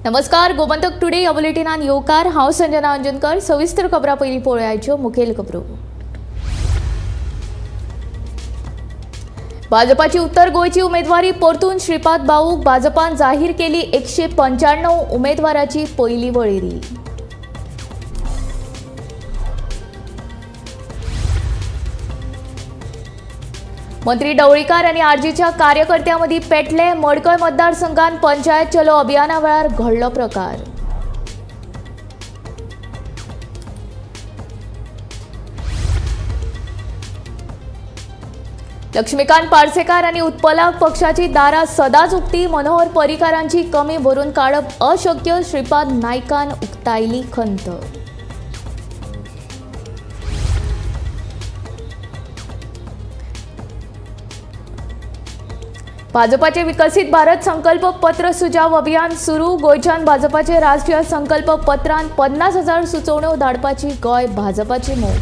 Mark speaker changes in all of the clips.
Speaker 1: नमस्कार, गोमंतक टुडे ह्या बुलेटिनान येवकार. हांव संजना अंजनकर. सविस्तर खबरां पयलीं पळोवयाच्यो मुखेल खबरो. भाजपाची उत्तर गोंयची उमेदवारी परतून श्रीपाद भाऊक भाजपान जाहीर केली 195 उमेदवाराची पयली वळेरी. मंत्री ढवळीकार आनी आरजीच्या कार्यकर्त्यां मदीं पेटले. मडकय मतदारसंघात पंचायत चलो अभियाना वेळार घडलो प्रकार. लक्ष्मीकांत पार्सेकार आनी उत्पलाक पक्षाची दारां सदांच उक्ती. मनोहर पर्रीकारांची कमी भरून काडप अशक्य, श्रीपाद नायकान उक्तायली खंत. भाजपाचे विकसित भारत संकल्प पत्र सुझाव अभियान सुरू. गोंयच्यान भाजपाचे राष्ट्रीय संकल्प पत्रान 50,000 सुचोवण्यो धाडपाची गोंय भाजपाची मोख.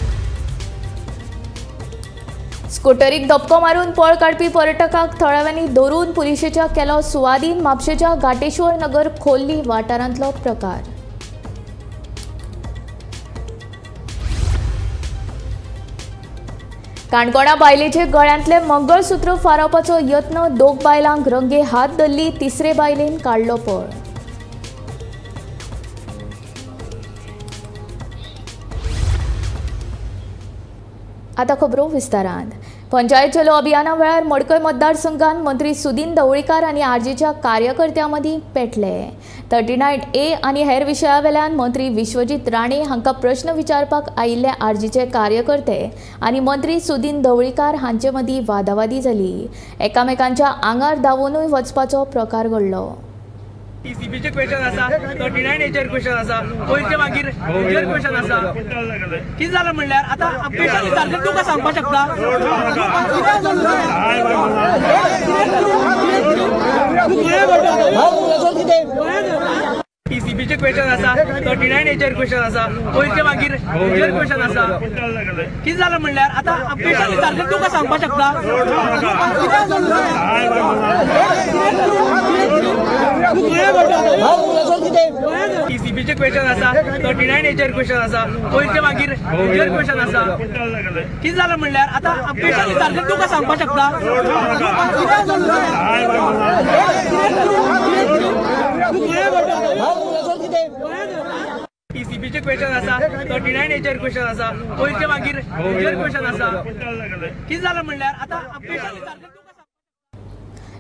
Speaker 1: स्कुटरीक धपको मारून पळ काडपी पर्यटकाक थळाव्यांनी धरून पुलिशेच्या केलो सुवादीन. म्हापशेच्या घाटेश्वर नगर खोल्ली वाठारांतलो प्रकार. काणकोणा बायलेचे गळ्यांतले मंगळसूत्र फारावपाचो यत्न. दोग बायलांक रंगे हात धरली, तिसरे बायलेन काडलो पळ. आतां खबरो विस्तारान. पंचायत चलो अभियाना वेळार मडकय मतदारसंघात मंत्री सुदीन ढवळीकार आनी आरजीच्या कार्यकर्त्यां मदीं पेटले. 39A आनी हेर विशया वेल्यान मंत्री विश्वजीत राणे हांकां प्रश्न विचारपाक आयिल्ले आरजीचे कार्यकर्ते आनी मंत्री सुदीन ढवळीकार हांचे मदीं वादावादी जाली. एकामेकांच्या आंगार धांवूनय वचपाचो प्रकार घडलो.
Speaker 2: टीसीपीचे क्वेश्चन आसा, 39Aचेर क्वेश्चन आसा, पयरचे मागीर हेचेर क्वेश्चन आसा. कितें जालां म्हणल्यार आतां क्वेश्चन विचारले तुका सांगपाक शकता. टीसीपीचे क्वेश्चन आसा, 39Aचेर क्वेश्चन आसा, पयरचे मागीर हेचेर क्वेश्चन आसा. कितें जालां म्हणल्यार आतां क्वेश्चन विचारले तुका सांगपाक शकता. टीसीपीचे क्वेश्चन आसा, 39Aचेर क्वेश्चन आसा, पयरचे मागीर हेचेर क्वेश्चन आसा. कितें जालां म्हणल्यार आतां क्वेश्चन विचारले तुका सांगपाक शकता. टीसीपीचे क्वेश्चन आसा, 39Aचेर क्वेश्चन आसा, पयरचे मागीर हेचेर क्वेश्चन आसा. कितें जालां म्हणल्यार आतां क्वेश्चन विचारले.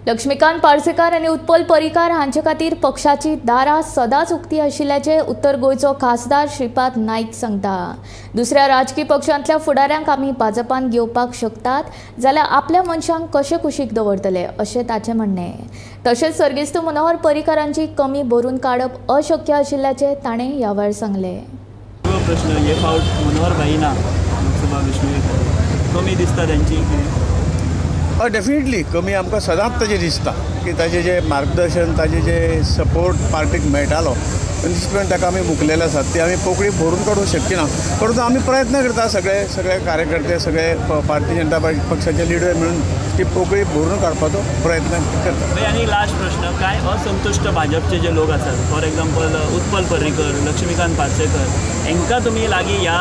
Speaker 1: लक्ष्मीकांत पार्सेकार आनी उत्पल पर्रीकार हांचे खातीर पक्षाची दारां सदांच उक्ती आशिल्ल्याचें उत्तर गोंयचो खासदार श्रीपाद नायक सांगता. दुसऱ्या राजकी पक्षांतल्या फुडाऱ्यांक आमी भाजपान घेवपाक शकतात जाल्यार आपल्या मनशांक कशें कुशीक दवरतले अशें ताचें म्हणणें. तशेंच सर्गेस्त मनोहर पर्रीकारांची कमी भरून काडप अशक्य आशिल्ल्याचें ताणें ह्या वेळार सांगलें.
Speaker 3: प्रश्न हे फावट मनोहर भाई ना लोकसभा वेंचणुकेक कमी दिसता तांची.
Speaker 4: डेफिनेटली कमी आमकां सदांच ताजें दिसता की ताजें जें मार्गदर्शन, ताजें जें सपोर्ट पार्टीक मेळटालो निश्चितपणान ताका आमी मुकलेले आसात. ती आमी पोकळी भरून काडूंक शकना, परंतु आमी प्रयत्न करता सगळे सगळे कार्यकर्ते सगळे भारतीय जनता पक्षाचे लिडर मेळून ती पोकळी भरून काडपाचो प्रयत्न करता.
Speaker 3: आनी लास्ट प्रश्न, काय असंतुश्ट भाजपचे जे लोक आसात, फॉर एक्झाम्पल उत्पल पर्रीकर, लक्ष्मीकांत पार्सेकर, हांकां तुमी लागीं ह्या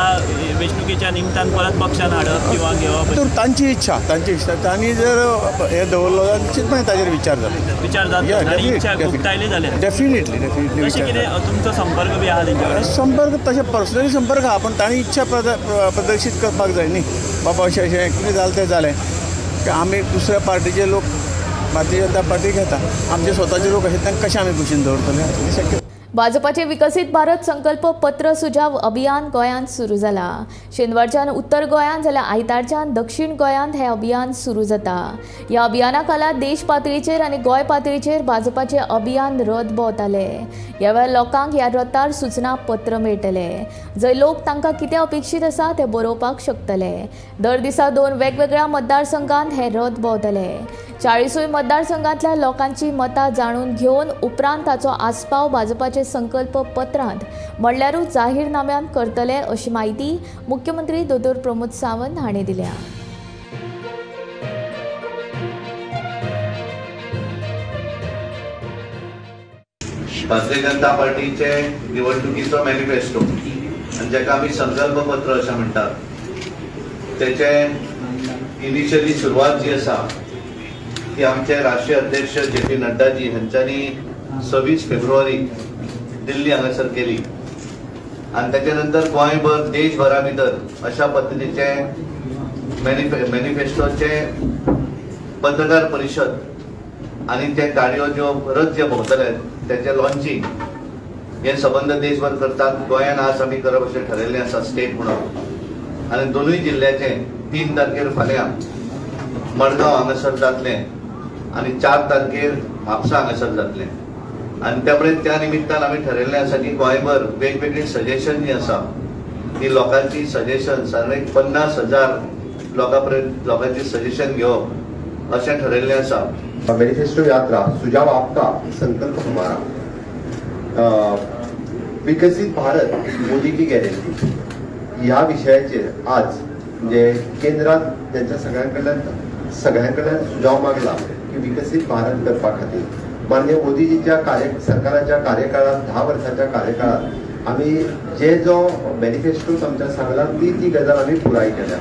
Speaker 3: वेंचणुकेच्या निमतान परत पक्षान हाडप किंवा घेवप?
Speaker 4: तर तांची इच्छा, तांची इच्छा तांणी जर हे दवरलो जाल्यार निश्चितपणे ताजेर विचार जाता.
Speaker 3: विचार जाता, इच्छा उक्तायली जाल्यार
Speaker 4: डेफिनेटली डेफिनेटली.
Speaker 3: तशें कितें तुमचो संपर्क बी आहा तेंच्या कडेन?
Speaker 4: संपर्क तशें पर्सनली संपर्क आहा, पूण तांणी इच्छा प्रदर्शीत करपाक जाय न्ही, बाबा अशें अशें कितें जालें तें जालें. आमी दुसऱ्या पार्टीचे लोक भारतीय जनता पार्टी घेता, आमचे स्वताचे लोक आशिल्ले तांकां कशें आमी कुशीन दवरतले? शक्य.
Speaker 1: भाजपाचे विकसित भारत संकल्प पत्र सुझाव अभियान गोंयांत सुरू जाला. शेनवारच्यान उत्तर गोंयांत जाल्यार आयतारच्यान दक्षिण गोंयांत हें अभियान सुरू जाता. ह्या अभियाना खाला देश पातळीचेर आनी गोंय पातळीचेर भाजपाचे अभियान रथ भोंवताले. ह्या वेळार लोकांक ह्या रथार सुचना पत्र मेळटले, जंय लोक तांकां कितें अपेक्षीत आसा तें बरोवपाक शकतले. दर दिसा 2 वेगवेगळ्या मतदारसंघांत हे रथ भोंवतले. 40 मतदारसंघांतल्या लोकांची मतां जाणून घेवन उपरांत ताचो आस्पाव भाजपाचे संकल्प पत्रांत म्हणल्यारूच जाहीरनाम्यांत करतले अशी म्हायती मुख्यमंत्री दोतोर प्रमोद सावंत हांणी दिल्या.
Speaker 5: भारतीय जनता पार्टीचे निवडणुकीचो मॅनिफेस्टो आनी जाका आमी संकल्पपत्र अशें म्हणटात तेचे इनिशियली सुरवात जी आसा ती आमचे राष्ट्रीय अध्यक्ष जे पी नड्डाजी हांच्यांनी 26 फेब्रुवारी दिल्ली हांगासर केली आनी ताच्या नंतर गोंयभर देशभरा भितर अशा पद्दतीचे मॅनिफेस्टोचे पत्रकार परिशद आनी ते गाडयो ज्यो रथ जे भोंवतले त्याचे लॉन्चिंग हे सबंद देशभर करतात. गोंयान आज आमी करप अशें ठरयल्लें आसा स्टेट म्हणून आनी दोनूय जिल्ल्याचे 3 तारखेर फाल्यां मडगांव हांगासर जातलें आनी 4 तारखेर म्हापसा हांगासर जातलें. आनी त्यामुळे त्या निमित्तान आमी ठरयल्लें आसा की गोंयभर वेगवेगळी सजेशन जी आसा ती लोकांची सजेशन साधारण 50,000 लोकां पर्यंत लोकांची सजेशन घेवप अशें ठरयल्लें आसा.
Speaker 6: मॅनिफेस्टो यात्रा सुझाव आपका संकल्प हमारा, विकसित भारत मोदी की गॅरंटी ह्या विशयाचेर आज म्हणजे केंद्रात त्यांच्या सगळ्यांकडल्यान सुझाव मागला की विकसित भारत करपा खातीर माननीय मोदीजीच्या सरकाराच्या कार्यकाळात 10 वर्सांच्या कार्यकाळात आमी जे जो मॅनिफेस्टो आमच्या सांगला ती ती गजाल आमी पुराय केल्या.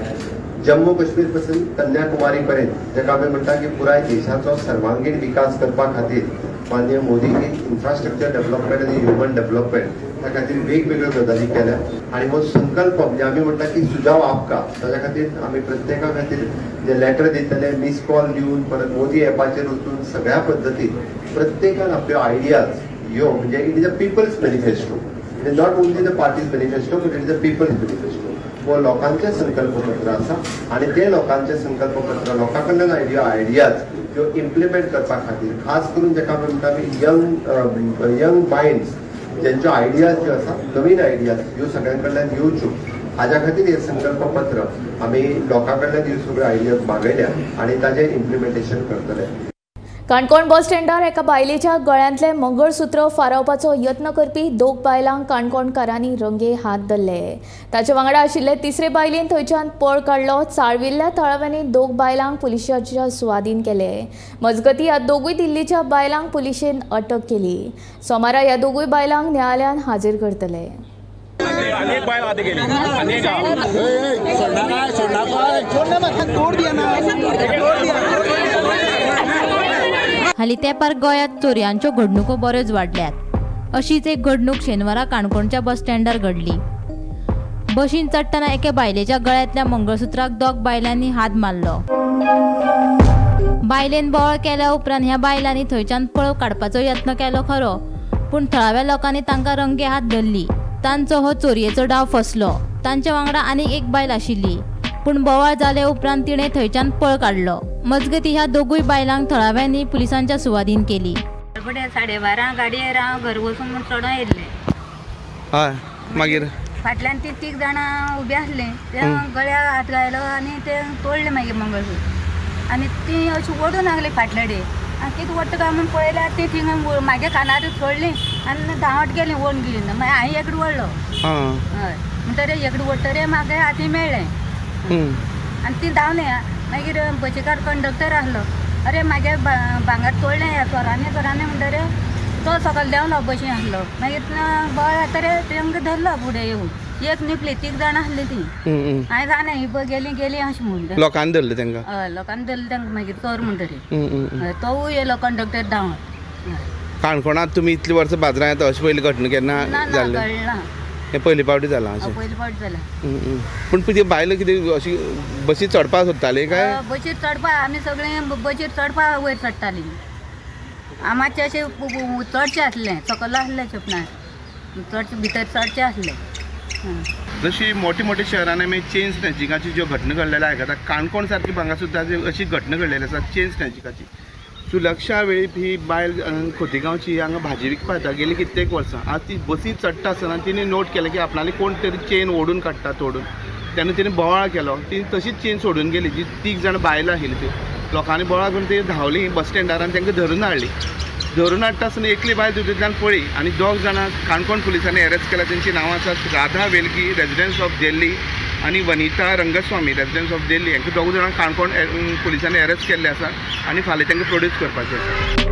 Speaker 6: जम्मू काश्मीर पासून कन्याकुमारी पर्यंत जाका आमी म्हणटा की पुराय देशाचो सर्वांगीण विकास करपा खातीर माननीय मोदीजी इन्फ्रास्ट्रक्चर डेव्हलपमेंट आनी ह्युमन डेव्हलपमेंट त्या खातीर वेगवेगळ्यो गजाली केल्या आनी हो संकल्प म्हणजे आमी म्हणटा की सुझाव आपका ताच्या खातीर आमी प्रत्येका खातीर जे लेटर दितले, मिस कॉल दिवन परत मोदी एपाचेर वचून सगळ्या पद्दतीन प्रत्येकान आपल्यो आयडियाज ह्यो म्हणजे it is a people's manifesto, it is not only the party's manifesto but it is a people's manifesto. हो लोकांचें संकल्पपत्र आसा आनी ते लोकांचें संकल्पपत्र लोकां कडल्यान आयडियाज त्यो इम्प्लिमेंट करपा खातीर खास करून जाका आमी म्हणटा आमी यंग मायंड्स ज्यांच्यो आयडियाज ज्यो आसा नवीन आयडियाज ह्यो सगळ्यां कडल्यान येवच्यो हाज्या खातीर हें संकल्पपत्र आमी लोकां कडल्यान ह्यो सगळ्यो आयडियाज मागयल्या आनी ताजें इम्प्लिमेंटेशन करतले.
Speaker 1: काणकोण बस स्टँडार एका बायलेच्या गळ्यांतलें मंगळसूत्र फारावपाचो यत्न करपी 2 बायलांक काणकोणकारांनी रंगे हात धरले. ताचे वांगडा आशिल्ले तिसरे बायलेन थंयच्यान पळ काडलो. चाळविल्ल्या थळाव्यांनी 2 बायलांक पुलिसांच्या सुवादीन केले. मजगतीं ह्या दोगूय दिल्लीच्या बायलांक पुलिशेन अटक केली. सोमारा ह्या दोगूय बायलांक न्यायालयान हाजीर करतले.
Speaker 7: हालीं तेंपार गोंयांत चोरयांच्यो घडणुको बऱ्योच वाडल्यात. अशीच एक घडणूक शेनवारा काणकोणच्या बस स्टँडार घडली. बशीन चडटना एके बायलेच्या गळ्यांतल्या मंगळसूत्राक 2 बायलांनी हात मारलो. बायलेन बोवाळ केल्या उपरांत ह्या बायलांनी थंयच्यान पळ काडपाचो यत्न केलो खरो, पूण थळाव्या लोकांनी तांकां रंगे हात धरली. तांचो हो चोरयेचो डाव फसलो. तांचे वांगडा आनीक एक बायल आशिल्ली, पूण बोवाळ जाले उपरांत तिणें थंयच्यान पळ काडलो. मजगतीं ह्या दोगूय बायलांक थळाव्यांनी पुलिसांच्या सुवादीन केली.
Speaker 8: 12:30 गाडयेर हांव घर वचून म्हूण चडोन येयल्लें.
Speaker 9: हय, मागीर
Speaker 8: फाटल्यान ती 3 जाणां उबी आसलीं, ते गळ्याक हात घायलो आनी ते तोडलें मागीर मंगळसूत्र आनी ती अशी ओडून लागली फाटल्या डे आनी कितें ओडटा काय म्हूण पळयल्यार ती थिंगा मागे कानार सोडली आनी धांवट गेली ओडून गेली. मागीर हांवें एकडे ओडलो. हय, म्हणटरीर एकडे ओडटरीर म्हाका हाती मेळ्ळें आनी ती धांवली. मागीर बशीकार कंडक्टर आसलो, अरे म्हागे भांगर तोडलें ह्या चोरांनी चोरांनी म्हणटरीर तो सकयल देंवलो बशीन आसलो. मागीर बोवाळ जातरीर तेंकां धरलो फुडें येवन. एक निपली, 3 जाणां आसलीं ती. हांवें जाणा ही पळय गेली गेली अशें म्हूण
Speaker 9: लोकांनी धरलें तेंकां.
Speaker 8: हय, लोकांनी धरलें तेंकां मागीर चोर म्हणटरीर तोवूय येयलो कंडक्टर धांवत.
Speaker 9: काणकोणांत तुमी इतलीं वर्सां बाजारांत येता अशी पयली घटना केन्ना जाल्ली?
Speaker 8: घडना,
Speaker 9: हें पयली फावटी जालां अशें.
Speaker 8: पयली फावट जालां.
Speaker 9: पूण ती बायलां कितें अशी बशीर चडपाक सोदताली काय?
Speaker 8: बशीर चडपाक आमी सगळीं बशीर चडपाक वयर चडटालीं. मातशें अशें चडचें आसलें, सकयल आसलें सपनार चडचें भितर चडचें आसलें.
Speaker 9: जशी मोठे मोठे शहरांनी आमी चेन स्नॅचिंगाची ज्यो घटना घडलेल्यो आयकता, काणकोण सारकी हांगा सुद्दां अशी घटना घडलेली आसा चेन स्नॅचिंगाची. सुलक्षा वेळीप ही बायल खोतीगांवची हांगा भाजी विकपा येता गेली कित्येक वर्सां. आज ती बसीन चडटा आसतना तिणें नोट केलें की आपणाली कोण तरी चेन ओडून काडटा तोडून, तेन्ना तिणें बोवाळ केलो, ती तशीच चेन सोडून गेली. जी 3 जाणां बायलां आशिल्लीं ती लोकांनी बोवाळ करून ती धांवली बस स्टँडार आनी तांकां धरून हाडली. धरून हाडटा आसतना एकली बायल तितूंतल्यान पळ्ळी आनी 2 जाणां काणकोण पुलिसांनी अरेस्ट केला. तेंची नांवां आसात राधा वेलगी रेजिडन्स ऑफ दिल्ली आनी वनिता रंगस्वामी रेजिडन्स ऑफ दिल्ली. हांकां 2 जाणां काणकोण पुलिसांनी अरेस्ट केल्ले आसा आनी फाल्यां तांकां प्रोड्यूस करपाचें आसा.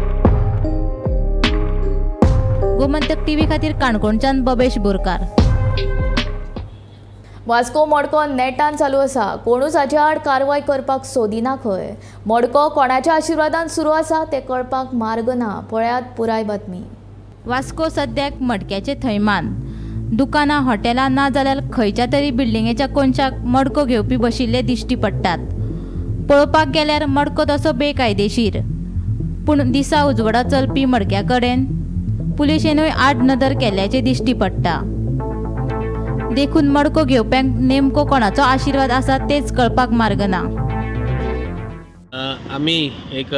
Speaker 7: गोमंतक टीव्ही खातीर काणकोणच्यान बबेश बोरकार.
Speaker 1: वास्को मडको नेटान चालू आसा. कोणूच हाचे आड कारवाय करपाक सोदिना खंय. मडको कोणाच्या आशिर्वादान सुरू आसा तें कळपाक मार्ग ना. पळयात पुराय बातमी.
Speaker 7: वास्को सद्याक मडक्याचे थैमान. दुकानां हॉटेलां ना जाल्यार खंयच्या तरी बिल्डिंगेच्या कोनशाक मडको घेवपी बशिल्ले दिश्टी पडटात. पळोवपाक गेल्यार मडको तसो बेकायदेशीर, पूण दिसा उजवाडा चलपी मडक्या कडेन पुलिशेनूय आड नदर केल्ल्याचें दिश्टी पडटा. देखून मडको घेवप्यांक नेमको कोणाचो आशिर्वाद आसा तेच कळपाक मार्ग ना.
Speaker 10: आमी एक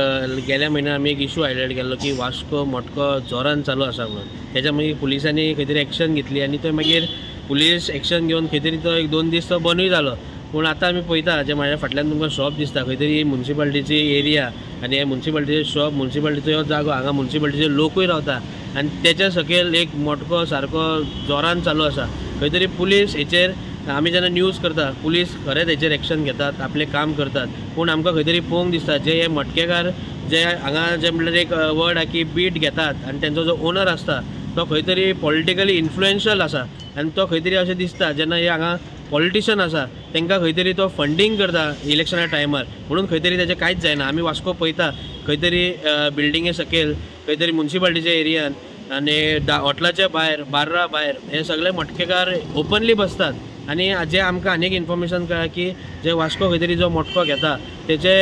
Speaker 10: गेल्या म्हयन्यान आमी एक इशू हायलायट केल्लो की वास्को मटको जोरान चालू आसा म्हणून. तेच्या मागीर पुलिसांनी खंय तरी एक्शन घेतली आनी तो मागीर पुलीस एक्शन घेवन खंय तरी तो एक 2 दीस तो बंदूय जालो. पूण आतां आमी पळयता जे म्हाज्या फाटल्यान तुमकां शॉप दिसता खंय तरी मुन्सिपालिटीची एरिया आनी हे मुन्सिपालिटीचे शॉप, मुन्सिपालिटीचो हो जागो, हांगा मुन्सिपालिटीचे लोकूय रावता आनी तेच्या सकयल एक मटको सारको जोरान चालू आसा. खंय तरी पुलीस हेचेर आमी जेन्ना न्यूज करता पुलीस खरेंच हेचेर एक्शन घेतात, आपलें काम करतात. पूण आमकां खंय तरी पळोवंक दिसता जे हे मटकेकार जे हांगा जे म्हणल्यार एक वर्ड आहा की बीट घेतात आनी तेंचो जो ओनर आसता तो खंय तरी पॉलिटिकली इन्फ्लुएन्शियल आसा आनी तो खंय तरी अशें दिसता जेन्ना हे हांगा पॉलिटिशन आसा तांकां खंय तरी तो फंडींग करता इलेक्शना टायमार, म्हणून खंय तरी तेजें कांयच जायना. आमी वास्को पळयता खंय तरी बिल्डिंगे सकयल, खंय तरी मुन्सिपालिटीच्या एरियान आनी हॉटलाच्या भायर, बार्रा भायर हे सगळे मटकेकार ओपनली बसतात. आनी जे आमकां आनीक इन्फॉर्मेशन कळ्ळां की जे वास्को खंय तरी जो मटको घेता तेचे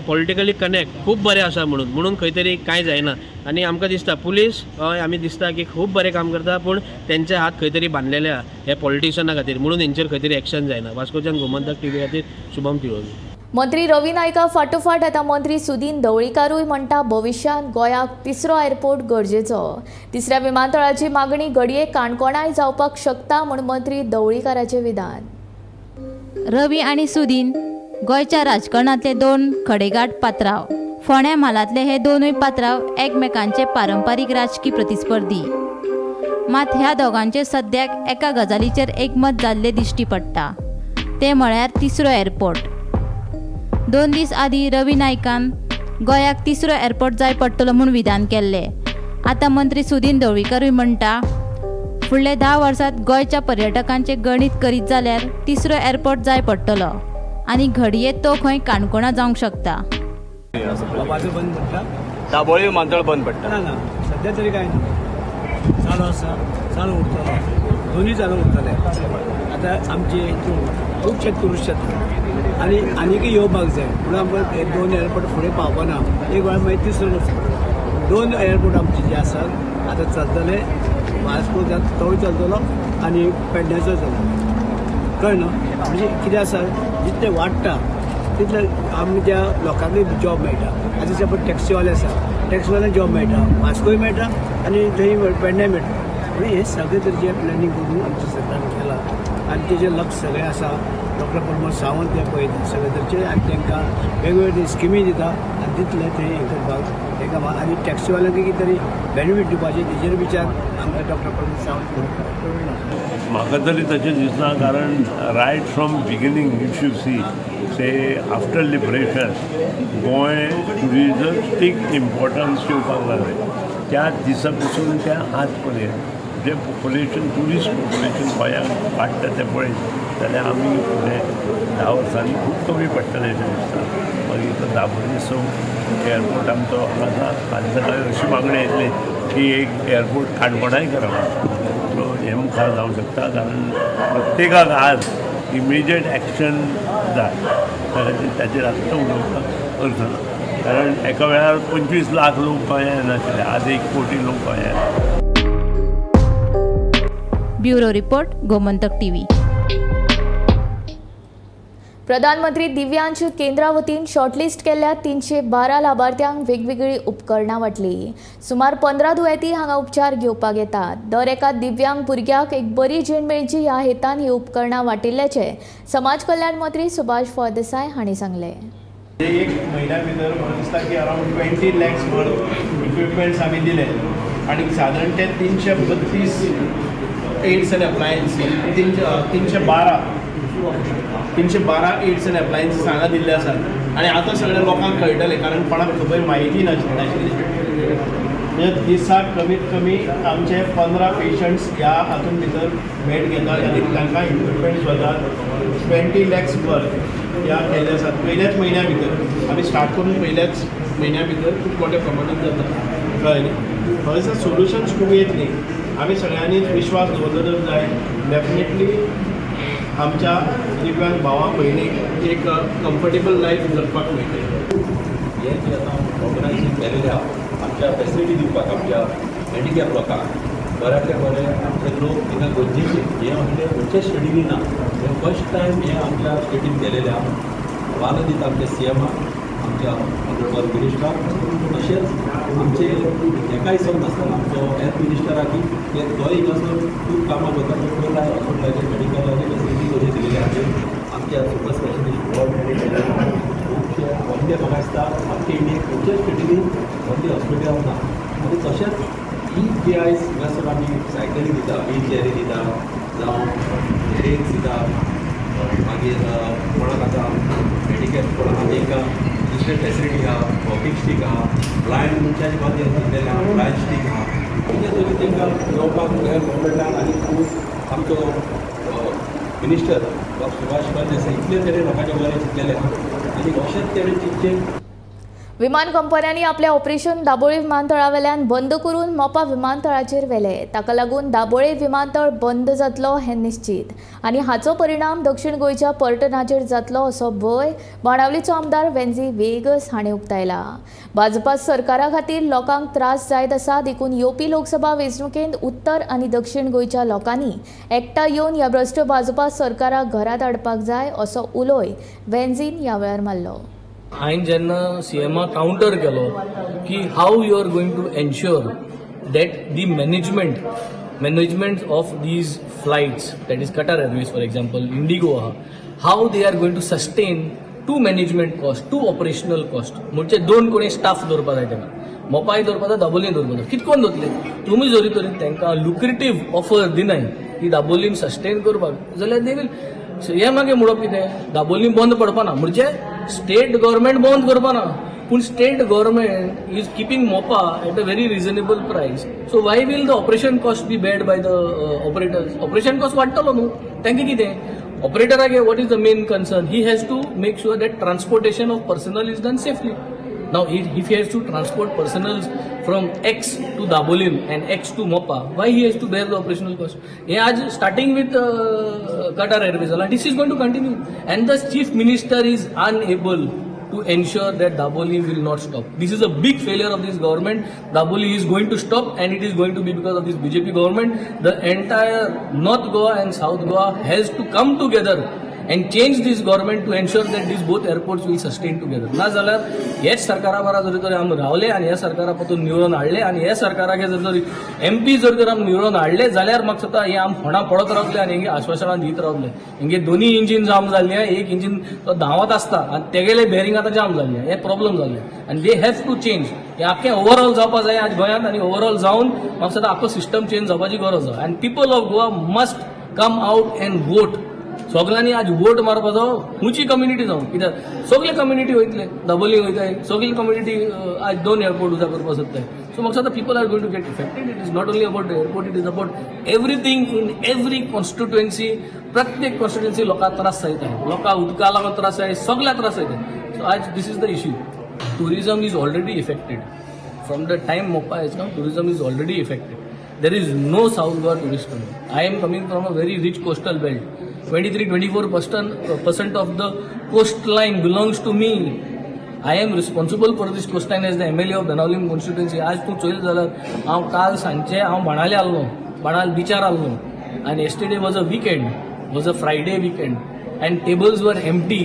Speaker 10: पॉलिटिकली कनेक्ट खूब बरें आसा म्हणून म्हणून खंय तरी कांय जायना. आनी आमकां दिसता पुलीस हय आमी दिसता की खूब बरें काम करता, पूण तेंचे हात खंय तरी बांदलेले आहा हे पॉलिटिशना खातीर, म्हणून हेंचेर खंय तरी एक्शन जायना. वास्कोच्यान गोमंतक टीव्ही खातीर शुभम तिळोली.
Speaker 1: मंत्री रवी नायका फाटोफाट आतां मंत्री सुदीन ढवळीकारूय म्हणटा भविष्यांत गोंयाक तिसरो एअरपोर्ट गरजेचो. तिसऱ्या विमानतळाची मागणी घडये काणकोणाय जावपाक शकता म्हूण मंत्री ढवळीकाराचें विधान.
Speaker 7: रवी आनी सुदीन गोंयच्या राजकारणांतले 2 खडेगांठ पात्राव. फोंड्या म्हालांतले हे दोनूय पात्राव एकमेकांचे पारंपारीक राजकी प्रतिस्पर्धी. मात ह्या दोगांचे सद्याक एका गजालीचेर एकमत जाल्लें दिश्टी पडटा, तें म्हळ्यार तिसरो एअरपोर्ट. 2 दीस आदीं रवी नायकान गोंयाक तिसरो एअरपोर्ट जाय पडटलो म्हूण विधान केल्लें. आतां मंत्री सुदीन ढवळीकारूय म्हणटा फुडले 10 वर्सांत गोंयच्या पर्यटकांचें गणीत करीत जाल्यार तिसरो एअरपोर्ट जाय पडटलो आनी घडये तो खंय काणकोणा जावंक शकता.
Speaker 11: दाबोळी विमानतळ बंद पडटा
Speaker 12: ना ना सध्या तरी काय ना, चालू आसा, चालू उरतलो, दोनूय चालू उरतले. आतां आमचे खूबशे टुरिस्ट येता आनी आनीकय येवपाक जाय म्हणून आमकां हे 2 एअरपोर्ट फुडें पावपाना. एक वेळार मागीर तिसरो वचपाक 2 एअरपोर्ट आमचे जे आसात आतां चलतले, वास्को तोय चलतलो आनी पेडण्याचो चलतलो. कळ्ळें न्हू? म्हणजे कितें आसा जितलें वाडटा तितलें आमच्या लोकांकूय जॉब मेळटा. आतां सपोज टॅक्सीवाले आसा, टॅक्सीवाल्यांक जॉब मेळटा, वास्कोय मेळटा आनी थंय पेडण्याय मेळटा. म्हणून हे सगळे तरेचें प्लॅनिंग करून आमच्या सरकारान केलां आनी तेजें लक्ष सगळें आसा. डॉक्टर प्रमोद सावंत ते पळयता सगळे तरेचे आनी तांकां वेगवेगळे स्किमी दिता आनी तितले ते हें करपाक तांकां आनी टॅक्सीवाल्यांक कितें तरी बेनिफीट दिवपाचें तेजेर विचार आमकां डॉक्टर प्रमोद सावंत करता.
Speaker 13: म्हाका तरी तशें दिसना, कारण right from beginning if you see say after liberation Goa टुरिजस्टीक importance येवपाक लागलें. त्या दिसा पसून त्या आज पर्यंत जे पॉप्युलेशन, ट्युरिस्ट पॉप्युलेशन गोंयांत वाडटा तें पळयत जाल्यार आमी फुडें 10 वर्सांनी खूब कमी पडटलें अशें दिसता. मागीर तो दाबोळी सो एअरपोर्ट आमचो आसा, फाल्यां सकाळीं अशी मागणी येतली की एक एअरपोर्ट काणकोणाय करप. सो हें मुखार जावंक शकता, कारण प्रत्येकाक आज इमिजिएट एक्शन जाय. त्या खातीर ताचेर आत्तां उलोवपाक अर्थ ना, कारण एका वेळार 25 लाख लोक गोंयांत येनाशिल्ले, आज 1 कोटी लोक गोंयांत.
Speaker 7: Bureau report, Gomantak TV.
Speaker 1: प्रधानमंत्री दिव्यांश केंद्रा वतीन शॉर्टलिस्ट केल्ल्या 312 लाभार्थ्यांक वेगवेगळी उपकरणां वांटली. सुमार 15 दुयेंती हांगा उपचार घेवपाक येतात. दर एका दिव्यांग भुरग्याक एक बरी जीण मेळची ह्या हेतान ही उपकरणां वांटिल्ल्याचें समाज कल्याण मंत्री सुभाष फळदेसाय हांणी सांगलें.
Speaker 14: एक म्हयन्या भितर म्हाका दिसता की अरावंड 20 लॅक्स इक्विपमेंट्स आमी दिले आनी सादारण ते 332 aids and appliances, 312 aids and appliances हांगा दिल्ले आसात. आनी आतां सगळ्या लोकांक कळटलें, कारण कोणाक खबर म्हायती नाशिल्ली. म्हणजे दिसाक कमीत कमी आमचे 15 पेशंट्स ह्या हातून भितर भेट घेतात आनी तांकां इक्विपमेंट्स वतात. 20 लॅक्स वर्थ ह्या केल्ले आसात पयल्याच म्हयन्या भितर. आमी स्टार्ट करून पयल्याच म्हयन्या भितर खूब मोठ्या प्रमाणात जाता, कळ्ळें न्ही. म्हाका दिसता सोल्युशन्स खूब येतली, आमी सगळ्यांनीच विश्वास दवरलो जर जाय डेफिनेटली आमच्या दिव्यांग भावा भयणीक एक कम्फर्टेबल लायफ जगपाक मेळटलें.
Speaker 11: हें जें आतां ऑर्गनायजेशन केलेलें आहा आमच्या फेसिलिटी दिवपाक आमच्या हँडिकॅप लोकांक बऱ्यांतले बरें आमचे लोक थिंगा गरजेचे हें म्हणजे खंयच्याच स्टेटींनी ना, हें फर्स्ट टायम हें आमच्या स्टेटीन केलेलें आहा. वालो दिता आमच्या सीएमाक, आमच्या ऑनरेबल मिनिस्टराक, तशेंच आमचे हेकाय सर नासतना आमचो हेल्थ मिनिस्टराक ते तोय हिंगासर खूब कामां करता. पयला हॉस्पिटलाचेर मेडिकलाचे फेसिलिटी कशी दिलेली आहा. आमच्या सुपर स्पेशलिस्ट वॉर्ड केलेले खुबशे व्हडले म्हाका दिसता आमच्या इंडियेक खंयच्याच स्टेटींनी व्हडले हॉस्पिटल ना. आनी तशेंच ही जी आयज हिंगासर आमी सायकली दिता, व्हील चेअरी दिता, जावं रेक्स दिता, मागीर कोणाक आतां हँडिकॅप कोणाक आतां तांकां दुसरे फेसिलिटी आहा, वॉकिंग स्टीक आहा, ब्लायंड मनशाचे खातीर दिल्लेलें आहा, ब्लायंड स्टीक आहा, कितें तरी तांकां येवपाक हेल्प मेळटा. आनी खूब आमचो मिनिस्टर बाब सुभाष फळदेसाय इतले तरेन लोकांचे बरें चिंतलेलें आहा आनी अशेंच तेणें चिंतचें.
Speaker 1: विमान कंपन्यांनी आपले ऑपरेशन दाबोळी विमानतळावेल्यान बंद करून मोपा विमानतळाचेर व्हेले. ताका लागून दाबोळी विमानतळ बंद जातलो हें निश्चित आनी हाचो परिणाम दक्षिण गोंयच्या पर्यटनाचेर जातलो असो भंय बाणावलीचो आमदार वेन्झी वेगस हाणें उक्तायला. भाजपा सरकारा खातीर लोकांक त्रास जायत आसा, देखून येवपी लोकसभा वेंचणुकेंत उत्तर आनी दक्षिण गोंयच्या लोकांनी एकठांय येवन ह्या भ्रश्ट भाजपा सरकाराक घरांत हाडपाक जाय असो उलोय वेन्झीन ह्या वेळार मारलो.
Speaker 15: हांवें जेन्ना सीएमाक कावंटर केलो की how you are going to ensure that the management of these flights, that is Qatar Airways for example, IndiGo आहा, how they are going to sustain to management cost, to operational cost. म्हणजे दोन कोणी staff दवरपा जाय तांकां, मोपाय दवरपा जाय, दाबोलीन दवरपा जाय, कितकोन दवरतले तुमी जरी तरी तांकां लुक्रेटीव ऑफर दिनाय की दाबोलीन सस्टेन करपाक जाल्यार they will. हें मागीर म्हणप कितें, दाबोलीन बंद पडपाना म्हणजे स्टेट गव्हर्मेंट बंद करपाना, पूण state government is keeping Mopa at a very reasonable price. So why will the operation cost be bad by the operators? Operation cost वाडटलो न्हू तांकां. कितें ऑपरेटराक what is the main concern? He has to make sure that transportation of personnel is done safely. Now if he has to transport personnel from X to Dabolim and X to Mopa, why he has to bear the operational cost? हे आज starting with Qatar Airways, this is going to continue and the chief minister is unable to ensure that Dabolim will not stop. This is a big failure of this government. Dabolim is going to stop and it is going to be because of this BJP government. The entire North Goa and South Goa has to come together and change this government to ensure that these both airports will sustain together. ना जाल्यार हेच सरकारा बरा जरी तर आमी रावले आनी ह्या सरकारा परतून निवडून हाडले आनी ह्या सरकाराक जर तर एमपी जर तर आमी निवडून हाडले जाल्यार म्हाका दिसता हें आमी फोंडा पडत रावतले आनी हेंगे आश्वासनां दीत रावतले. हेंगे दोनी इंजीन जाम जाल्ले, एक इंजीन तो धांवत आसता आनी तेगेले बेरींग आतां जाम जाल्ले, हे प्रॉब्लम जाल्ले आनी they have to change. हे आख्खें ओवरऑल जावपा जाय आज गोंयांत आनी ओवरऑल जावन म्हाका दिसता आख्खो सिस्टम चेंज जावपाची गरज आसा आनी people of Goa must come out and vote. सगळ्यांनी आज वोट मारपाचो, खंयची कम्युनिटी जावं, कित्याक सगळे कम्युनिटी वयतले, दाबोली वयताय, सगळी कम्युनिटी आज दोन एअरपोर्ट उजा करपाक सोदताय. सो म्हाका दिसता people are going to get affected. It is not only about the airport, it is about everything in every constituency. प्रत्येक कॉन्स्टिट्युएन्सी लोकांक त्रास जायत आहे, लोकांक उदका लागून त्रास जाय, सगळ्या त्रास जायत. सो आज this is the issue. Tourism is already affected from the time Mopa has come. Tourism is already affected. There is no South Goa tourist coming. I am coming from a very rich coastal belt. 23-24% of the coastline belongs to me. I am responsible for this coastline as the MLA of Benaulim constituency. आज तूं चोयलें जाल्यार हांव काल सांजचे हांव बाणाले आसलो, बाणाल बिचार आसलो आनी yesterday was a weekend, was a Friday weekend and tables were empty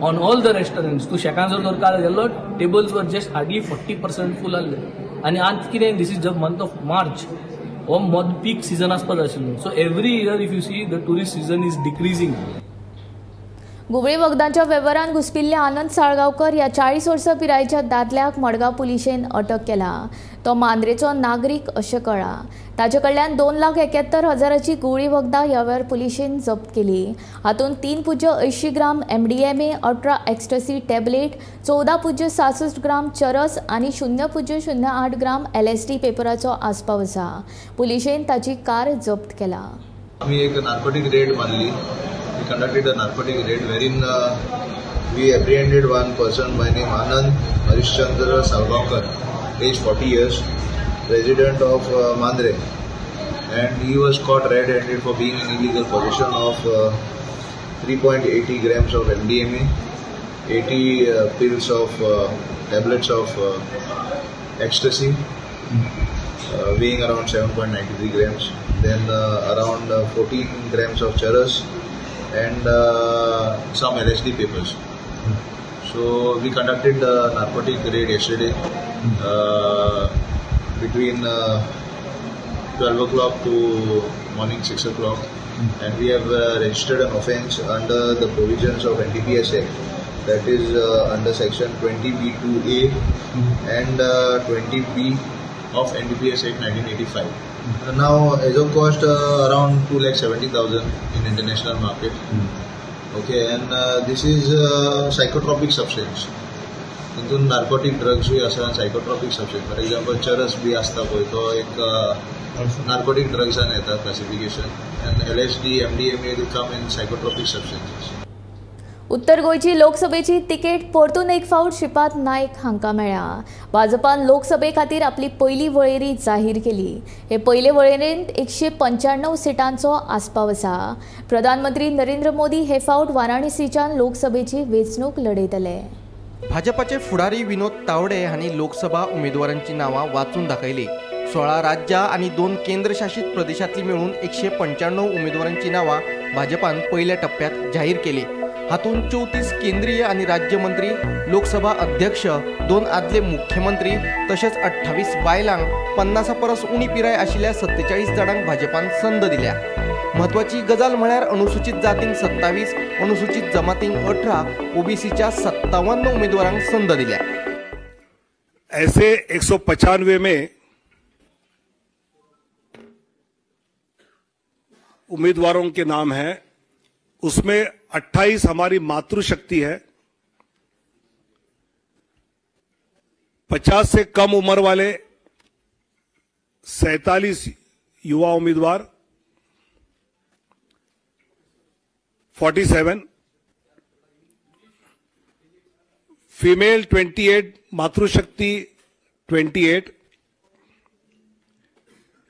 Speaker 15: on all the restaurants. तूं शेकान जर तर काल गेल्लो, tables were just hardly 40% full आसले. आनी आज कितें, this is the month of March, हो मद पीक सीझन आसपा जाय आशिल्लो. So every year if you see the tourist season is decreasing.
Speaker 1: घुंवळे वखदांच्या वेव्हारान घुसपिल्ल्या आनंद साळगांवकर ह्या 40 वर्सां पिरायेच्या दादल्याक मडगांव पुलिशेन अटक केला. तो मांद्रेचो नागरीक अशें कळ्ळां. ताचे कडल्यान 2,71,000ची घुंवळी वखदां ह्या वेळार पुलिशेन जप्त केली. हातूंत 3.80 ग्राम MDMA, 18 ecstasy tablet, 14.66 ग्राम चरस आनी 0.08 ग्राम LSD पेपराचो आस्पाव आसा. पुलिशेन ताची कार जप्त केला.
Speaker 5: आमी एक नार्कोटीक रेड मारली. We conducted a narcotic raid wherein we apprehended one person by name Anand Harishchandra Salgaonkar, age 40 years, resident of Mandre, and he was caught red-handed for being in illegal possession of 3.80 grams of MDMA, 80 pills of tablets of ecstasy, weighing around 7.93 grams, then around 14 grams of charas, and some LSD papers. So we conducted the narcotic raid yesterday between 12 o'clock to morning 6 o'clock, and we have registered an offence under the provisions of NDPS Act, that is under section 20B2A and 20B of NDPS Act 1985. Now, as of cost, around 2,70,000 in international market. Okay, and this is psychotropic substance. Into narcotic drugs we asa psychotropic substance. For example, charas bi asta poi to ek narcotic drugs an eta classification, and LSD, MDMA will come in psychotropic substances.
Speaker 1: उत्तर गोंयची लोकसभेची ticket परतून एक फावट श्रीपाद नायक हांकां मेळ्ळ्या. भाजपान लोकसभे खातीर आपली पयली वळेरी जाहीर केली. हे पयले वळेरेंत 195 सिटांचो आस्पाव आसा. प्रधानमंत्री नरेंद्र मोदी हे फावट वाराणसीच्यान लोकसभेची वेंचणूक लढयतले.
Speaker 16: भाजपाचे फुडारी विनोद तावडे हांणी लोकसभा उमेदवारांची नांवां वाचून दाखयली. 16 राज्यां आनी 2 केंद्रशासित प्रदेशांतली मेळून 195 उमेदवारांची नांवां भाजपान पयल्या टप्प्यात जाहीर केली. हातूंत 34 केंद्रीय आनी राज्यमंत्री, लोकसभा अध्यक्ष, 2 आदले मुख्यमंत्री तशेंच 28 बायलांक 50 परस उणी पिराय आशिल्ल्या 47 जाणांक भाजपान संद दिल्या. म्हत्वाची गजाल म्हळ्यार अनुसूचित जातींक 27, अनुसूचित जमातींक 18, ओबीसीच्या 57 उमेदवारांक संद दिल्या.
Speaker 17: ऐसे 195 में उम्मीदवारों के नाम हैं, उसमें 28 हमारी मातृशक्ति है, 50 से कम उम्र वाले 47 युवा उम्मीदवार, 47 फीमेल 28, मातृशक्ति 28,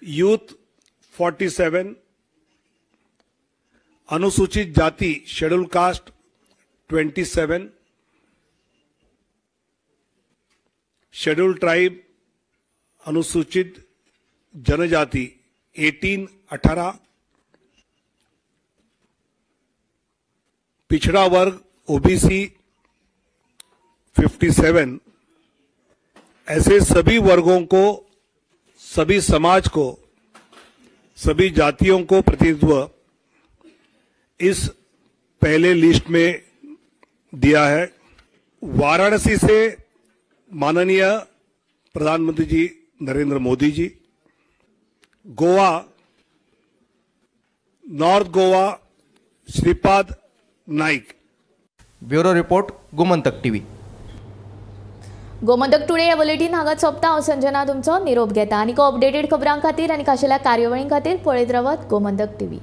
Speaker 17: यूथ 47, अनुसूचित जाति शेड्यूल कास्ट 27, शेड्यूल ट्राइब अनुसूचित जनजाति 18, पिछड़ा वर्ग ओबीसी 57। ऐसे सभी वर्गों को, सभी समाज को, सभी जातियों को प्रतिनिधित्व इस पहले लिस्ट में दिया है। वाराणसी से माननीय प्रधानमंत्री जी Narendra Modi ji, Goa, north Goa Shripad Naik.
Speaker 16: Bureau report, Gomantak TV.
Speaker 1: Gomantak today ह्या बुलेटीन हांगा सोंपता. हांव संजना तुमचो निरोप घेता. आनी अपडेटेड खबरां खातीर आनी खाशेल्या कार्यावळीं खातीर पळयत रावात गोमंतक टीव्ही.